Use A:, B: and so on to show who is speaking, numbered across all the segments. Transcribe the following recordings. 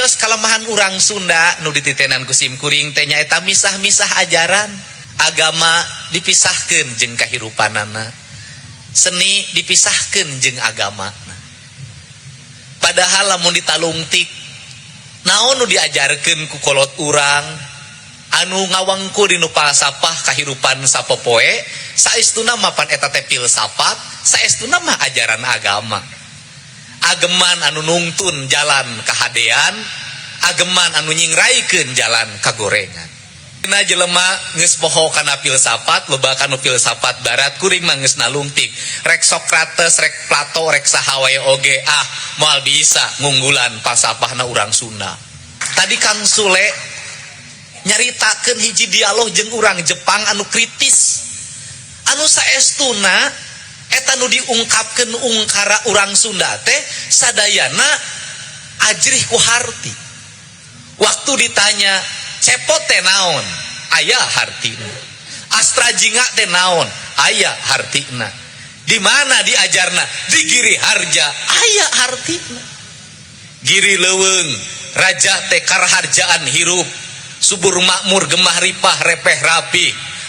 A: Terus kalemahan urang Sunda nu dititenan ku sim kuring teh nyaeta misah-misah ajaran. Agama dipisahkeun jeung kahirupanana, seni dipisahkeun jeung agama. Padahal lamun ditalungtik, naon nu diajarkeun ku kolot urang anu ngawangku dinu falsafah kahirupan sapopoe, saestuna mah pan eta teh filsafat, saestuna mah ajaran agama. Ageman anu nungtun jalan kahadean, ageman anu nyingraikeun jalan kagorengan. Dina jelema geus poho kana filsafat, loba kanu filsafat barat. Kuring mah geus nalungtik, rek Sokrates, rek Plato, rek saha wae oge, ah, moal bisa ngunggulan falsafahna urang Sunda. Tadi Kang Sule nyaritakeun hiji dialog jeung urang Jepang anu kritis, anu saestuna eta nu diungkapkeun ungkara urang Sunda teh sadayana ajrih ku harti. Waktu ditanya cepot teh naon, aya hartina. Astra jingga teh naon, aya hartina. Di mana diajarna? Di Giri Harja, aya hartina. Giri leuweung raja teh karaharjaan hirup, subur makmur, gemah ripah, repeh rapi,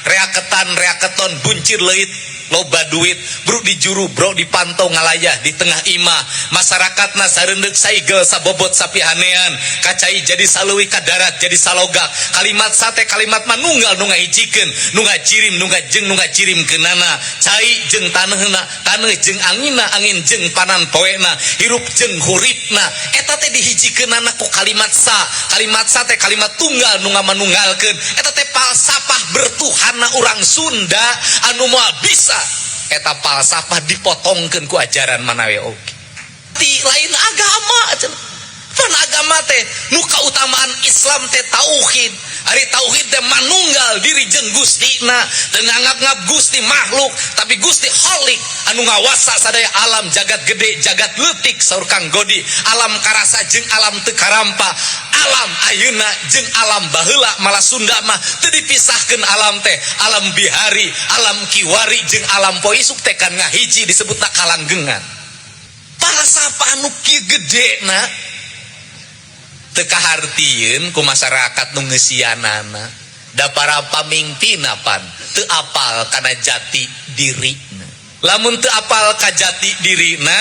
A: reaketan reaketon, buncir leuit, loba duit, bro di juru bro di pantau, ngalayah di tengah imah, masyarakatna sareundek saigel, sabobot sapihanean, kacai jadi saleuwi, kadarat jadi salogak. Kalimat sate kalimat manunggal nu ngahijikeun, nu ngajirim, nu ngajeng, nu ngajirimkeunana, cai jeung taneuhna, taneuh jeung anginna, angin jeung panan poena, hirup jeung huripna. Eta teh dihijikeunana ku kalimat sa. Kalimat sa teh kalimat tunggal nu ngamanunggalkeun. Eta teh falsafah bertuhanna urang Sunda anu moal bisa eta falsafah dipotongkeun ku ajaran mana we oge. Ti lain agama cenah. Pan agama teh nu kautamaan Islam teh tauhid. Ari tauhid teh manunggal diri jeung Gustina, teu nganggap-ngap Gusti makhluk, tapi Gusti Khalik anu ngawasa sadaya alam jagat gede jagat leutik. Saur Kang Godi, alam karasa jeung alam teu karampa, alam ayeuna jeung alam baheula. Malah Sunda mah teu dipisahkeun alam teh, alam bihari, alam kiwari jeung alam poe isuk teh kan ngahiji, disebutna kalanggengan. Falsafah nu kieu gedena teu kahartieun ku masyarakat nu ngeusianana, da para pamingpinna pan teu apal kana jati dirina. Lamun teu apal ka jati dirina,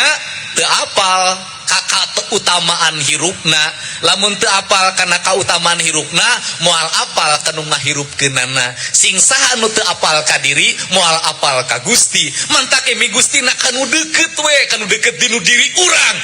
A: teu apal ka keutamaan hirupna. Lamun teu apal kana kautamaan hirupna, moal apal ka nu ngahirupkeunana. Sing saha nu teu apal ka diri, moal apal ka Gusti. Mantak emi Gustina kanu deukeut we, kanu deukeut dinu diri urang.